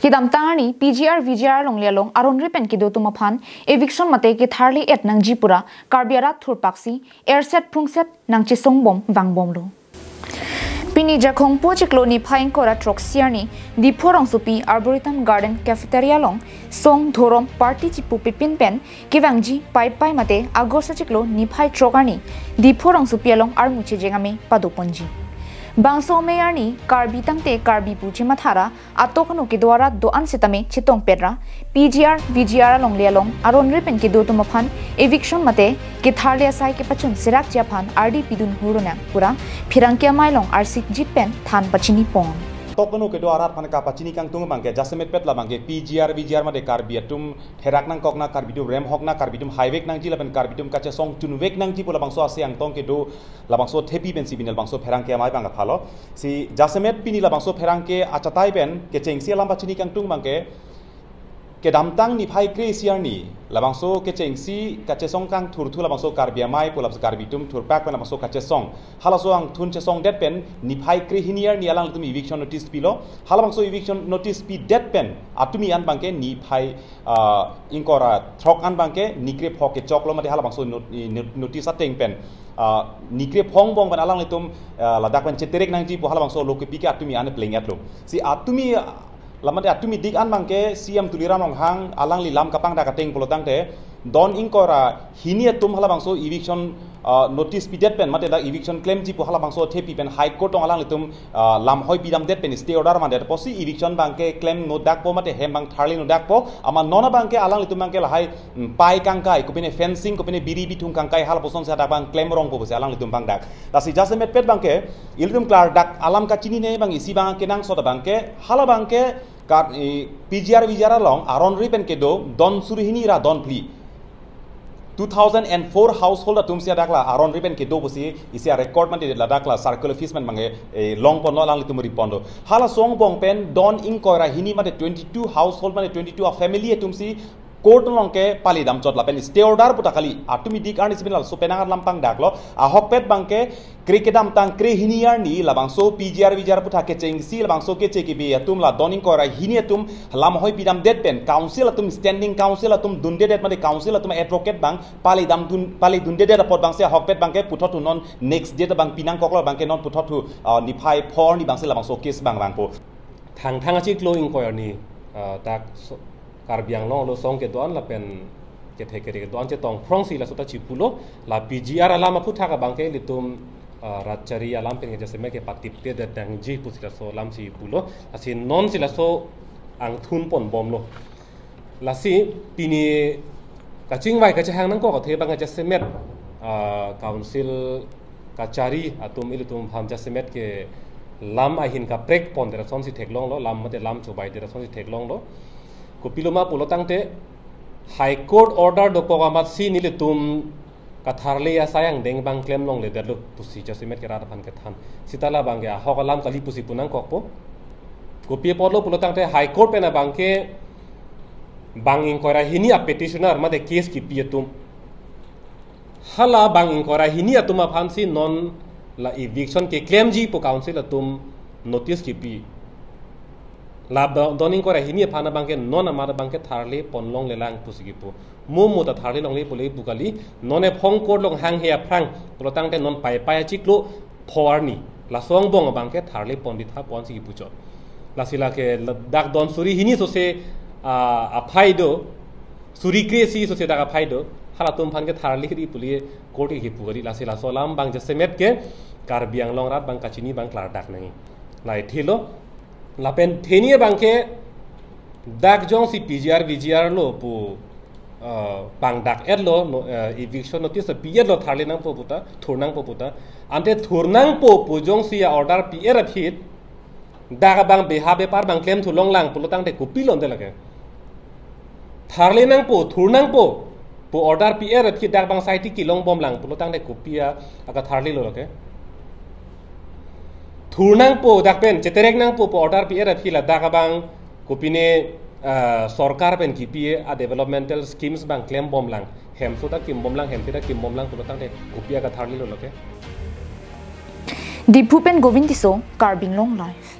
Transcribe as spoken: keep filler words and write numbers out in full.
Kedamtang arni P G R V G R alongle along aron ri pen kedo atum aphan eviction mate ketharle et nangji pura Karbi arat thurpaksi erset phrungset nangchesongbom vangbomlo. Pini Jakhong po chiklo niphai ingkoi ra throksi arni Diphu rongsopi Arboretum Garden Cafeteria along song dhorom party chipu pipin pen kevangji Paipai mate August chiklo niphai throk arni Diphu rongsopi along armu chejeng ame padoponji. Bangso amei arni Karbi tangte Karbi pu chematha ra atok ano kedo arat do-an sitame chetongpet ra P G R V G R alongle along aron ri pen kedo atum aphan eviction mate ketharle asai kepachun serakji aphan ardi pidun hurunang pura pherangke amei along arsik jit pen than pachinipon. Atok ano kedo arat aphan kapachini kangtung abangke jasemet pet labangke P G R V G R mate Karbi atum therak nangkok na, Karbi atum remhok na, Karbi atum haivek nangji lapen Karbi atum kachesong tunvek nangji pu labangso ase angtong kedo labangso thepi pensi pini labangso pherangke amei abang kaphalo. Si jasemet pini labangso pherangke achatai pen kechengsi alam pachini kangtung abangke kedamtang niphai kre-isi arni labangso kechengsi kachesong kangthurthu labangso Karbi amei pu labangso Karbi atum thurpak pen labangso kachesong. Halaso angthun chesongdet pen niphai krehini arni alanglitum eviction notice pilo. Halabangso eviction notice pidet pen atumi an abangke niphai, ah, ingkoi ra throk an abangke nikre phok kechoklo mate halabangso not-, i not-, notice ateng pen, ah, nikre phongbom pen alanglitum, ah, ladak pen cheterek nangji pu halabangso lo kepi ke atumi an pleng etlo. Si atumi, ah, lamate atumi dik an abangke C M Tuliram Ronghang alangli lam kapangdak ateng pulo tangte don ingkoi ra hini atum halabangso eviction, ah, notice pidet pen mate dak eviction klemji pu halabangso thepi pen High Court along alanglitum, ah, lam hoi pidamdet pen stay order mandet apotsi eviction abangke klem nodakpo mate hem abang tharle nodakpo, amat non abangke alanglitum abangke lahai, mm, pai kangkai kopine fencing kopine biri bithung kangkai halapuson si hadak abang klem rongpo pusi alanglitum pangdak. Lasi jasemet pet abangke ilitum klardak alam kachinine abang isi abang kenangsot abangke hala abangke Kar-, i, P G R V G R along aron ri pen kedo don suri hini ra don phli. Two thousand and four household atum si hadak la aron ri pen kedo pusi isi a-record mate ladak la circle office pen abangke, e, longponlo alanglitum riponlo. Hala songbom pen don ingkoi ra hini mate twenty-two household mate twenty-two a-family atum si court along ke pali damchot lapen stay order puta kali. Atumi dik arni si pini laso penang alam pangdaklo. Ahokpet abangke kre kedamtang krehini arni labangso P G R V G R aputhak kechengsi labangso keche kebi atum la don ingkoi ra hini atum lam hoi pidamdet pen council atum, standing council atum dundedet mate council atum advocate abang pali damdun, pali dundedet apot abangsi ahokpet abangke puthot thu non next date abang pinangkoklo abangke non puthot thu, ah, niphai pho arni abangsi labangso case abang vangpo. Thangthang achiklo ingkoi arni, ah, dak so-, Karbi Anglong along song kedo-an lapen kethe kere kedo-an chetong phrongsi laso ta chipulo, la P G R alam aputhak abangke ilitum, ah, rat chari alam pen ke jasemet ke patiptedet nangji pusi laso alam si pulo, lasi non si laso angthun ponbomlo. Lasi pini kachingvai kachehang nangkok athe abang jasemet, ah, council kachari atum ilitum aphan jasemet ke lam ahin kaprek pondet asonsi theklonglo, lam mate lam chobaidet asonsi theklonglo. Kopiloma pulo tangte High Court order dokok amatsi nelitum katharle asai angdeng abang klem longledetlo pusi jasemet ke rat aphan kethan. Seta la abangke ahok alam kali pusi pu nangkokpo. Kopi apotlo pulo tangte High Court pen abangke bang ingkoi ra hini a-petitioner mate case kipi atum. Hala bang ingkoi ra hini atum aphansi non la eviction keklemji pu council atum notice kipi. La do-, don ingkoi ra hini aphan abangke non amat abangke tharle pon longlelang pusi kipu. Mo mo ta tharle longlepo le pu kali, non ephong court along hanghe aphrang pulo tangte non Paipai achiklo pho arni laso angbong abangke tharle pon ditha ponsi kipuchot. Lasi lake la-, dak don suri hini sose, ah, aphai do, suri kre-isi sose dak aphai do, halatum aphan ke tharle ri pu le court ke kipu kali, lasi laso alam abang jasemet ke Karbi Anglong arat abang kachini abang klardak nangji. Lahai thilo, lapen theni abangke dak jongsi P G R V G R lo pu, eh, pangdak etlo, no, eh, eviction notice pi etlo tharle nangpo puta, thur nangpo puta. Ante thur nangpo pu jongsi a-order pi-et aphi, dak abang beha bepar abang klemthu longlang pulo tangte kopilo ante lake. Tharle nangpo, thur nangpo pu order pi-et aphi dak abang saiti kelongbomlang pulo tangte kopi a, akatharlelo lake. Thur nangpo dak pen, cheterek nangpo pu order pi-et aphi ladak abang kopine, ah, sorkar pen kipi a-developmental schemes abang klembomlang. Hemso ta kimbomlang, hemte ta kimbomlang pulo tangte kopi akatharlelo lake. Diphu pen Govind Tisso, Karbi Anglong Live.